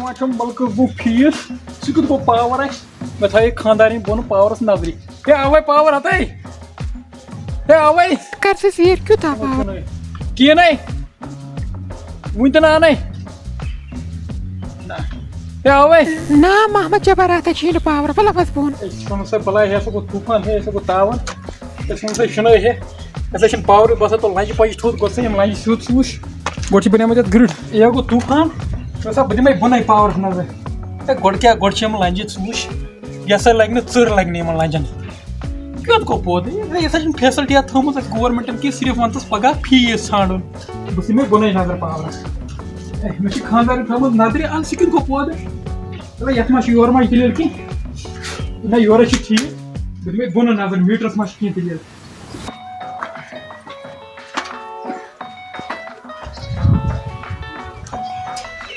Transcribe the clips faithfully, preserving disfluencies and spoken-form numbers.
پانٛژھ ملکہٕ گوٚو فیٖس، سُہ کیُتھ گوٚو پاور اَسہِ؟ مےٚ تھایے خانٛدارِنۍ بۄن پاورس نظرِ۔ ہے، آوے پاور ہتٕے۔ ہے، آوے۔ کر ژٕ ژیٖرۍ کیُتھ آو پاور؟ کِہیٖنۍ۔ وُنہِ تہِ نہٕ اَنَے۔ ہے، آوے۔ نا، محمد جبار، اَتھ چھُے نہٕ پاور۔ وَلہٕ وَس بۄن۔ أسۍ چھِ وَنان سا بلاے، ہے، سا گوٚو طوٗفان، ہے، سا گوٚو تاوان۔ أسۍ وَنان سا شِنَے، ہے۔ اَسہِ چھِنہٕ پاورٕے، بہٕ ہسا تُل لنجہِ پَجہِ تھوٚد، گۄڈٕ سا یِم لنجہِ سیوٚد سوٗچ۔ گۄڈٕ چھِ بَنیمٕژ یَتھ گرٛڈ۔ یہِ گوٚو طوٗفان۔ مےٚ سا بہٕ دِمَے بۄنَے پاورَس نظر۔ ہے، گۄڈٕ کیٛاہ، گۄڈٕ چھِ یِم لنجہِ سوٗچ۔ یہِ ہسا لگہِ نہٕ ژٕر لگہِ نہٕ یِمَن لنجَن۔ کیُتھ گوٚو پوٚد؟ ہے، یہِ ہسا چھِنہٕ فیسلٹی اَتھ تھٲومٕژ اَسہِ گورمٮ۪نٛٹَن کینٛہہ، صرف وَنتَس پَگاہ فیٖس ژھانٛڈُن۔ بہٕ دِمَے بۄنَے نظر پاورَس۔ ہے، مےٚ چھِ خانٛدارَن تھٲومٕژ نظرِ، اَن سُہ کیُتھ گوٚو پوٚد؟ ہے، یَتھ ما چھِ یورٕ ما چھِ دٔلیٖل کینٛہہ؟ نہ، یورَے چھِ ٹھیٖک۔ بہٕ دِمَے بۄنہٕ نظر، میٖٹرَس ما چھِ کینٛہہ دٔلیٖل۔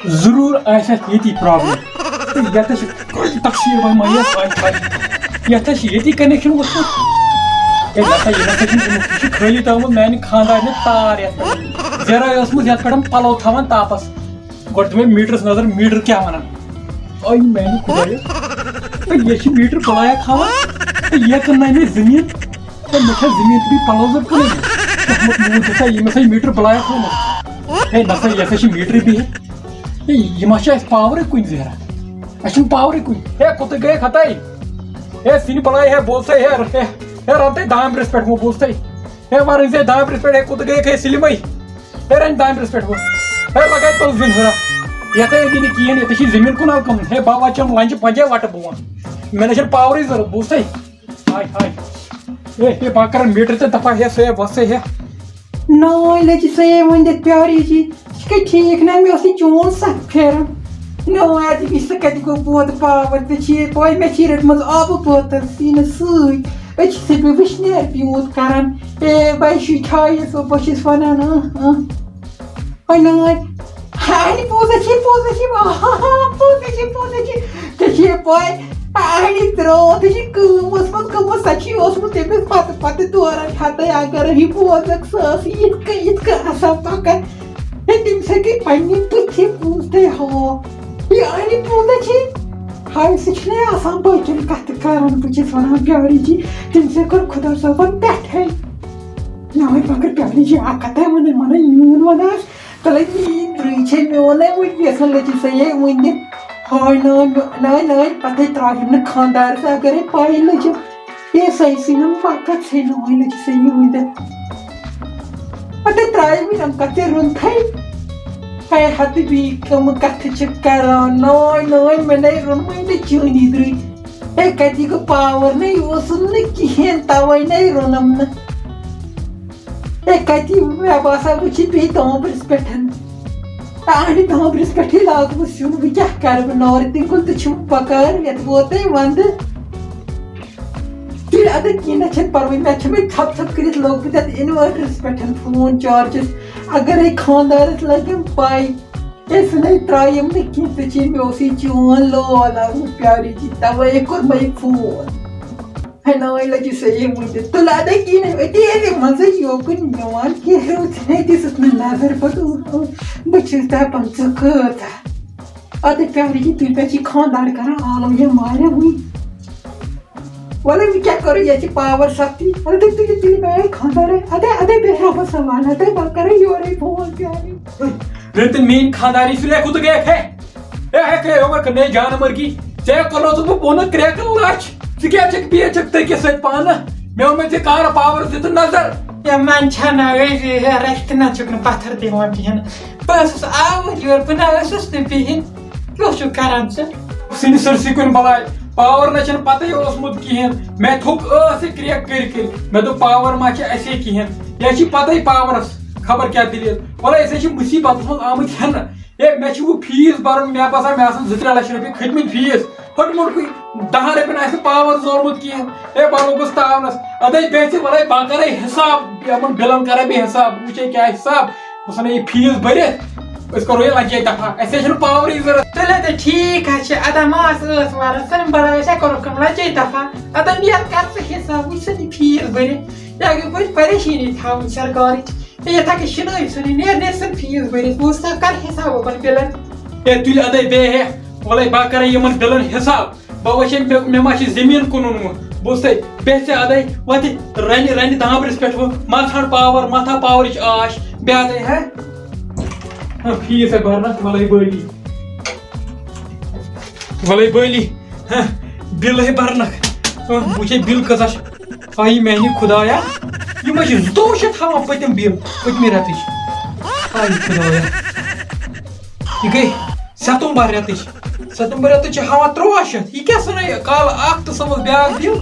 ضروٗر آسہِ اَتھ ییٚتی پرابلم۔ یَتھ حظ چھِ تَقسیٖر وۄنۍ مَہ یَتھ وۄنۍ خٲلی۔ یَتھ حظ چھِ ییٚتی کَنٮ۪کشَن ووٚتھمُت۔ ہے، نہ سا، یہِ نہ سا چھُنہٕ گوٚمُت۔ یہِ چھُ خٲلی ترٛٲومٕژ میٛانہِ خانٛدارنہِ تار یَتھ پٮ۪ٹھ۔ زیرَے ٲسمٕژ یَتھ پٮ۪ٹھ پَلو تھاوان تاپَس۔ گۄڈٕ دِمے میٖٹرَس نظر، میٖٹر کیٛاہ وَنان۔ آے میٛانہِ خۄدایہِ۔ ہے، یہِ چھِ میٖٹر بَلایَکھ ہاوان۔ ہے، یہِ کٕننَے مےٚ زٔمیٖن۔ ہے، مےٚ چھا زٔمیٖن تہٕ بیٚیہِ پَلو زٕ کٕنٕنۍ؟ کیٛاہ مطلب، یہِ ہسا، یہِ ہسا یہِ میٖٹر بَلایَکھ ہاوان۔ ہے، نہ سا، یہِ ہسا چھِ میٖٹرٕے بِہِتھ۔ ہے، یہِ ما چھِ اَسہِ پاورٕے کُنہِ زیرا؟ اَسہِ چھُنہٕ پاورٕے کُنہِ۔ ہے، کوٚت گٔیَکھ ہَتَے؟ ہے، سِنہِ بَلاے، ہے، بوز سا، ہے، ہے، ہے، رَنتَے دامبرِس پٮ۪ٹھ، وۄنۍ بوز سا۔ ہے، وۄنۍ رٔنۍ زِ دامبرِس پٮ۪ٹھ، ہے، کوٚت گٔیَکھ، ہے، سِلمَے؟ ہے، رَنہِ دامبرِس پٮ۪ٹھ وۄنۍ۔ ہے، لَگے تُل زِنۍ ہُرا۔ یَتھ ہے أنٛدی نہٕ کِہیٖنۍ، یَتھ چھِ زٔمیٖن کُن علاقہٕ۔ ہے، بابا، چَم لَنجہِ پَنجے وَٹہٕ بہٕ وَنہٕ۔ مےٚ نہ چھَنہٕ پاورٕے ضوٚرَتھ، بوٗزتھٕے؟ ہاے، ہاے۔ ہے، ہے، بہٕ کَرَن میٖٹر تہِ دَفا، ہے، سُہ ہے، وَس ہے، ہے۔ ناے لٔجہِ سُہ ہے وۄنۍ دِتھ پیٛاری جی۔ یہِ چھِ کَتہِ ٹھیٖک نہ، مےٚ اوس یہِ چون سَتھ پھیران۔ ناے اَتہِ یہِ سُہ کَتہِ گوٚو بود پاوَر تہٕ چھِ یہِ پاے، مےٚ چھِ یہِ رٔٹمٕژ آبہٕ بٲتَل سیٖنَس سۭتۍ۔ أتۍ چھِ سُہ بیٚیہِ وٕشنیر پیوٗنٛت کَران۔ ہے، بَے شُرۍ کھایہِ سُہ، بہٕ چھَس وَنان، اۭں، اۭں۔ وۄنۍ ناے۔ ہاے، پوٚز ہا چھِ، پوٚز ہا چھِ، آ، پوٚز ہا چھِ، پوٚز ہا چھِ۔ ژےٚ چھے پَے، اَڑِ ترٛوو، ژےٚ چھے کٲم ٲسمٕژ گٔمٕژ، سۄ چھے ٲسمٕژ تٔمِس پَتہٕ، پَتہٕ دوران ہَتَے، اگر یہِ بوزَکھ، سۄ ٲس یِتھ کٔنۍ، یِتھ کٔنۍ آسان پَکان۔ ہے، تٔمِس ہے گٔے پنٛنہِ بٕتھِ پوٗنٛژتٕے ہاو۔ یہِ اَڑِ پوٚز ہا چھے۔ ہاے، سُہ چھُنَے آسان باقیَن کَتھٕ کَران، بہٕ چھَس وَنان پیٛارِ جی، تٔمِس ہے کوٚر خۄدا صٲبَن پٮ۪ٹھَے۔ نہ وۄنۍ مگر پیٛارِ جی، اَکھ کَتھ ہے وَنَے، وَنَے میون وَنان۔ تَلے میٛٲنۍ درٕے چھے، میون ہے وۄنۍ یَژھان لٔجِو سا یے ؤنِتھ۔ ہاے ناے، ناے، ناے، پَتہٕ ہے ترٛاوہِم نہٕ خانٛدارَس، اگرے پَے لٔجِم۔ ہے سۄے سٕے نہٕ وقت ژھے نہٕ وۄنۍ لٔجِو سا یہِ ؤنِتھ۔ پَتہٕ ہے ترٛاوِ وۄنۍ یِم کَتھ ژےٚ روٚنتھَے۔ ہے ہَتہٕ بیٚیہِ کَمہٕ کَتھٕ چھِ کَران۔ ناے، ناے، مےٚ نَے روٚن وۄنۍ نہٕ چٲنی درٕے۔ ہے کَتہِ گوٚو پاوَر نَے اوسُم نہٕ کِہیٖنۍ، تَوَے نَے روٚنُم نہٕ۔ ہے، کَتہِ مےٚ باسان، وۄنۍ چھِ بیٚیہِ دامبرِس پٮ۪ٹھ۔ اَہنہِ دامبرِس پٮ۪ٹھٕے لاگہٕ بہٕ سیُن، وۄنۍ کیٛاہ کَرٕ بہٕ؟ نارٕ تِنہٕ کُل تہِ چھُم بَکار، یَتھ ووتَے وَندٕ۔ تیٚلہِ اَدٕ کینٛہہ نہ چھَنہٕ پَرواے، مےٚ چھُ وۄنۍ ژھَپ ژھَپ کٔرِتھ لوگمُت یَتھ اِنوٲٹرَس پٮ۪ٹھ فون چارجَس۔ اَگَرے خانٛدارَس لَگٮ۪م پَے، ہے، سُہ نَے ترٛایَم نہٕ کینٛہہ، ژےٚ چھے مےٚ اوسُے چون لول آمُت پیٛارِ جی، تَوَے کوٚر مےٚ یہِ فون۔ ہے ناے لَگہِ سا یہِ وٕنہِ تُلہٕ اَدَے کِہیٖنۍ، أتی ییٚلہِ منٛزَے یوکُن نِوان کینٛہہ ہیوٚت نَے دِژٕس نہٕ نظر پَتہٕ۔ بہٕ چھَس دَپان ژٕ کۭژاہ۔ اَدٕ پیٛارِ یہِ تُہۍ پٮ۪ٹھ چھِ خانٛدار کَران عالم یہِ ماریا وٕنہِ۔ وَلہٕ وۄنۍ کیٛاہ کَرو، ییٚتہِ چھِ پاوَر سَختی۔ اَدٕ تُہۍ تہِ تُلِو میٛٲنۍ خانٛدارَے۔ اَدَے، اَدَے بیٚہہ رۄبَس حوالہٕ، اَدَے بہٕ کَرَے یورَے فون پیٛارِ۔ رٔٹِن میٛٲنۍ خانٛداری سُلے کوٚت گٔیَکھ ہے؟ ہے، ہے، ہے، ہے، ہے، جانہٕ مرگی۔ ژےٚ کوٚرنوتُس بہٕ بۄنہٕ کرٛٮ۪کہٕ لَچھ۔ ژٕ کیٛاہ چھَکھ بیٚیہِ چھَکھ تٔکِس سۭتۍ پانہٕ؟ مےٚ ووٚن مےٚ ژےٚ کارٕ پاورَس دِتُن نظر۔ یِمَن چھَنہٕ أزۍ رَژھِ تہِ نہ چھُکھ نہٕ پَتھَر دِوان کِہیٖنۍ۔ بہٕ ٲسٕس آوُر یورٕ، بہٕ نہ ٲسٕس نہٕ بِہِنۍ۔ کیٛاہ چھُکھ کَران ژٕ؟ سِنہِ سٲرسٕے کُنہِ بَلاے۔ پاور نہ چھَنہٕ پَتہٕ اوسمُت کِہیٖنۍ۔ مےٚ تھوٚک ٲس یہِ کرٛٮ۪کھ کٔرۍ کٔرۍ۔ مےٚ دوٚپ، پاور ما چھِ اَسے کِہیٖنۍ؟ یہِ چھِ پَتَے پاورَس خبر کیٛاہ دٔلیٖل۔ وَلہٕ أسۍ حظ چھِ مُصیٖبتَس منٛز آمٕتۍ ہٮ۪نہٕ۔ ہے، مےٚ چھُ وۄنۍ فیٖس بَرُن، مےٚ باسان مےٚ آسَن زٕ ترٛےٚ لَچھ رۄپیہِ کھٔتۍمٕتۍ فیٖس۔ پھٔٹمُت کُے، دَہَن رۄپیَن آسہِ نہٕ پاوَر زورمُت کینٛہہ۔ ہے، بہٕ لوٚگُس تاونَس۔ اَدَے بیٚہہ ژٕ، وَلَے بہٕ کَرَے حِساب، یِمَن بِلَن کَرَے بہٕ حِساب، بہٕ وٕچھَے کیٛاہ حِساب۔ بہٕ ژھٕنَے یہِ فیٖس بٔرِتھ، أسۍ کَرو یہِ لَچے دَفعہ، اَسہِ حظ چھِنہٕ پاورٕے ضوٚرَتھ۔ تُلِو تہٕ ٹھیٖک حظ چھِ، اَدٕ ما آسہٕ ٲس وارَس، ژٕ نہٕ بَرٲے، أسۍ ہا کَرو کٲم لَچے دَفعہ۔ اَدٕ نیرٕ کَر ژٕ حِساب، وٕچھ ژٕ یہِ فیٖس بٔرِتھ، یہِ اگر پٲٹھۍ پریشٲنی تھاوٕنۍ سرکارٕچ۔ ہے، یِتھَے کٔنۍ شِنٲوۍ ژھٕنٕنۍ، نیر، نیر ژھٕن فیٖس بٔرِتھ، بہٕ اوسُس دَپان، کَر حِساب یِمَن بِلَن۔ ہے تُلہِ اَدَے بیٚیہِ ہے، وَلَے بہٕ کَرَے یِمَن بِلَن حِساب۔ بہٕ وٕچھے مےٚ، مےٚ ما چھِ زٔمیٖن کٕنُن وۄنۍ۔ بوٗزتھٕے، بیٚہہ ژٕ اَدَے، وۄتہِ رَنہِ، رَنہِ دامبرِس پٮ۪ٹھ وۄنۍ۔ مَتھ ہَن پاوَر، مَتھ ہا پاورٕچ آش۔ بیٚہہ اَدَے، ہہ؟ ہہ، فیٖس ہے بَرنَکھ، وَلَے بٲلی۔ وَلَے بٲلی، ہہ، بِل ہے بَرنَکھ۔ ہہ، وٕچھے بِل کۭژاہ چھِ۔ آیی میٛانہِ خۄدایا، یِم حظ چھِ زٕتووُہ شیٚتھ تھاوان پٔتِم بِل، پٔتمہِ رٮ۪تٕچ۔ آیی خۄدایا۔ یہِ گٔے ستمبر رٮ۪تٕچ۔ ستمبر رٮ۪تٕچ چھِ ہاوان تُرٛواہ شیٚتھ۔ یہِ کیٛاہ سَنان یہِ کالہٕ اَکھ تہٕ صُبحَس بیٛاکھ بِل؟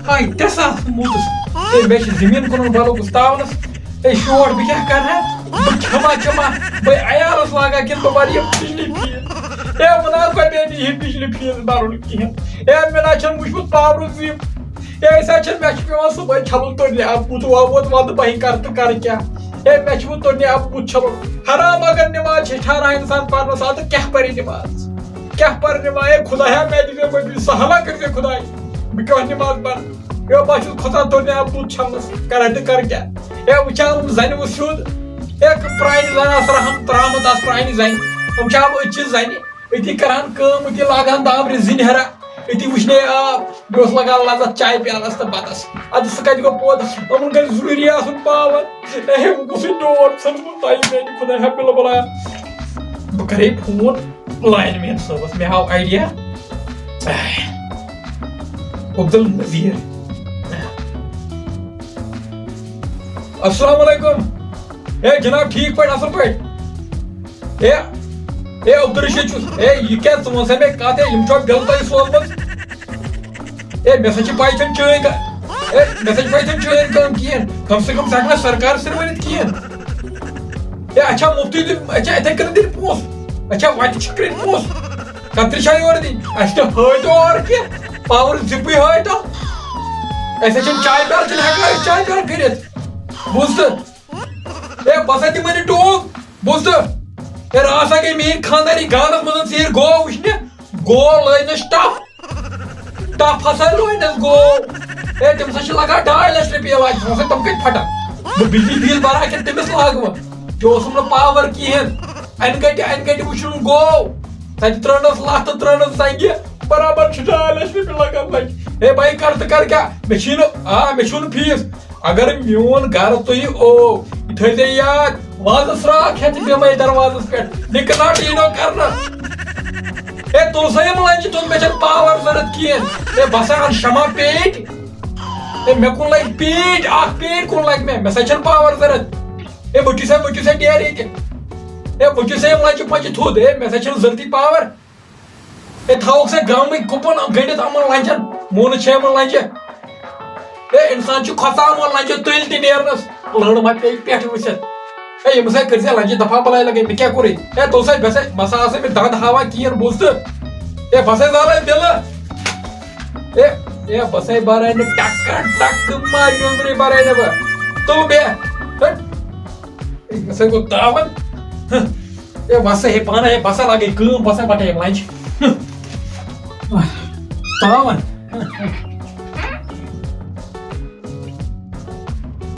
آے ترٛےٚ ساس تہٕ موٗدُس۔ ہے، مےٚ چھِ زٔمیٖن کٕنُن، بَلوکُس تاونَس۔ ہے، شوٹھ، بہٕ کیٛاہ کَرٕ ہا؟ بہٕ کھٮ۪ما چٮ۪ما؟ بہٕ عیالَس لاگا کِنہٕ بہٕ بَرٕ یہِ بِجلی فیٖس؟ ہے، وَنان گۄڈٕ مےٚ نہٕ یہِ بِجلی فیٖس بَرُن کِہیٖنۍ۔ ہے، مےٚ نہ چھَنہٕ وٕچھمُت پاورُک زِپ۔ ہے، أسۍ حظ چھِنہٕ، مےٚ چھُ پٮ۪وان صُبحٲے چھَلُن توٚرنہِ اَپھ بُتھ، وۄنۍ ووت وَندٕ، بہٕ ہے کَرٕ تہٕ کَرٕ کیٛاہ؟ ہے، مےٚ چھُ وۄنۍ توٚرنہِ اَپھ بُتھ چھَلُن۔ حرام، اگر نٮ۪ماز چھِ ہیٚچھناوان اِنسان پَرنَس، اَدٕ کیٛاہ پَرِ نٮ۪ماز؟ کیٛاہ پَرٕ نٮ۪ماز؟ ہے خۄدایا، مےٚ دِژے وۄنۍ سہلا کٔرۍزِ خۄداے، بہٕ کیٛاہ نٮ۪ماز پَرٕ؟ ہے، بہٕ چھُس کھۄژان توٚرنہِ اَپھ بُتھ چھَلنَس، کَرٕ ہا تہٕ کَرٕ کیٛاہ؟ ہے، وٕچھ ہا یِم زَنہِ وۄنۍ سیوٚد، ہے، پرٛانہِ زَنہِ آسہٕ رحم ترٛامُت آسہٕ پرٛانہِ زَنہِ، یِم چھِ آب أتھۍ چہِ زَنہِ۔ أتی کرہن کٲم، أتی لاگہن دامبرِس زِنۍ ہیرا، أتی وٕچھنے آب، بیٚیہِ اوس لگان لذت چایہِ پیالس تہٕ بتس۔ ادٕ سُہ کتہِ گوٚو پوت؟ یِمن گژھِ ضروٗری آسُن پاور۔ اے، وۄنۍ گوٚو سُہ ڈوٹھ ژھنمُت، تۄہہِ میانہِ خۄداے ہا پِلہٕ بلایا۔ بہٕ کرے فون لاین مین صٲبس، مےٚ آو آیڈیا۔ عبدالنذیر۔ السلام علیکم۔ اے جناب، ٹھیٖک پٲٹھۍ، اصل پٲٹھۍ؟ اے، اے عبدالرشید چھُس۔ اے، یہِ کیٛاہ ژٕ وَن سا مےٚ کَتھ؟ اے، یِم چھا بِل تۄہہِ سوزمٕژ؟ اے، مےٚ سا چھِ پَے چھَنہٕ چٲنۍ کا-، اے، مےٚ سا چھِ پَے چھَنہٕ چٲنۍ کٲم کِہیٖنۍ۔ کم سے کم ژٕ ہٮ۪کھ نہ سرکار سۭتۍ ؤنِتھ کِہیٖنۍ۔ اے، اَسہِ چھا مُفتٕے دیُن، اَسہِ چھا یِتھَے کٔنۍ دِنۍ پونٛسہٕ؟ اَسہِ چھا وَتہِ چھٔکرِتھ پونٛسہٕ؟ کَترِ چھا یورٕ دِنۍ؟ اَسہِ تہِ ہٲیتو اورٕ کینٛہہ، پاوَر زِپٕے ہٲیتو۔ اَسہِ ہا چھِنہٕ چاے پیالہٕ، چھِنہٕ ہٮ۪کان أسۍ چاے پیالہٕ کٔرِتھ۔ بوٗزتھٕ؟ اے، بہٕ ہسا دِمے نہٕ ٹوٗپ۔ بوٗزتھٕ؟ اے، راتھ ہسا گٔے میٛٲنۍ خانٛدارِنۍ گانَس منٛز ژیٖرۍ گٲو وٕچھنہِ۔ گٲو لٲجنَس ٹَپھ۔ ٹَپھ ہسا لٲجنَس گٲو۔ اے، تٔمِس ہا چھِ لگان ڈاے لَچھ رۄپیہِ علاج۔ ژٕ وَن سا، تِم کَتہِ پھٹان؟ بہٕ بجلی بِل بَران کِنہٕ تٔمِس لاگہٕ بہٕ؟ تہِ اوسُم نہٕ پاوَر کِہیٖنۍ۔ اَنہِ گَٹہِ، اَنہِ گَٹہِ وٕچھُن گٲو۔ تَتہِ ترٛٲونَس لَتھ تہٕ ترٛٲونَس زَنٛگہِ۔ برابر چھُ ڈاے لَچھ رۄپیہِ لگان لَگہِ۔ اے، بھائی، کَر تہٕ کَر کیٛاہ؟ مےٚ چھی نہٕ، آ، مےٚ چھُنہٕ فیٖس۔ اگر میون گرٕ تُہۍ او، یہِ تھٲیزِ یاد، وازٕ سراکھ ہٮ۪تھ بیٚہمَے دروازَس پٮ۪ٹھ، نِکہٕ ناٹہٕ یِنو کرنہٕ۔ اے، تُل سا یِم لنجہِ، تُل، مےٚ چھَنہٕ پاور ضوٚرَتھ کِہیٖنۍ۔ اے، بہٕ ہسا اَنہٕ شمع پیٖٹۍ۔ اے، مےٚ کُن لَگہِ پیٖٹۍ، اَکھ پیٖٹۍ کُن لَگہِ مےٚ، مےٚ سا چھَنہٕ پاور ضوٚرَتھ۔ اے، ؤٹِو سا، ؤٹِو سا ڈیرٕ ییٚتہِ۔ اے، ؤٹِو سا یِم لنجہِ پنجہِ تھوٚد، اے، مےٚ سا چھَنہٕ ضوٚرَتھٕے پاور۔ اے، تھاوکھ سا گامٕکۍ گُپن گٔنڈِتھ یِمن لنجن، مونہٕ چھے یِمن لنجہِ۔ اے، انسان چھُ کھۄژان یِمن لنجن تٔلۍ تہِ نیرنس، لٔر ما پیٚیہِ پٮ۪ٹھ ؤسِتھ۔ اے، یِم سا کٔرۍ زِ لنجہِ دفعہ بلاے لگے، مےٚ کیٛاہ کوٚرُے؟ اے، تُل سا، بہٕ سا، بہٕ سا آسے مےٚ دند ہاوان کِہیٖنۍ، بوٗزتھٕ؟ اے، بہٕ سا زالے بِلہٕ۔ اے، اے، بہٕ سا بَرے نہٕ ٹکہٕ ٹکہٕ ما یُنٛدرٕے بَرے نہٕ بہٕ۔ تُل بیٚہہ۔ ہٹ۔ ہے، مےٚ سا گوٚو تاوَن۔ ہے، وَسا ہے پانہٕ، ہے، بَسا لاگے کٲم، بَسا وَٹے لَنٛچ۔ تاوَن۔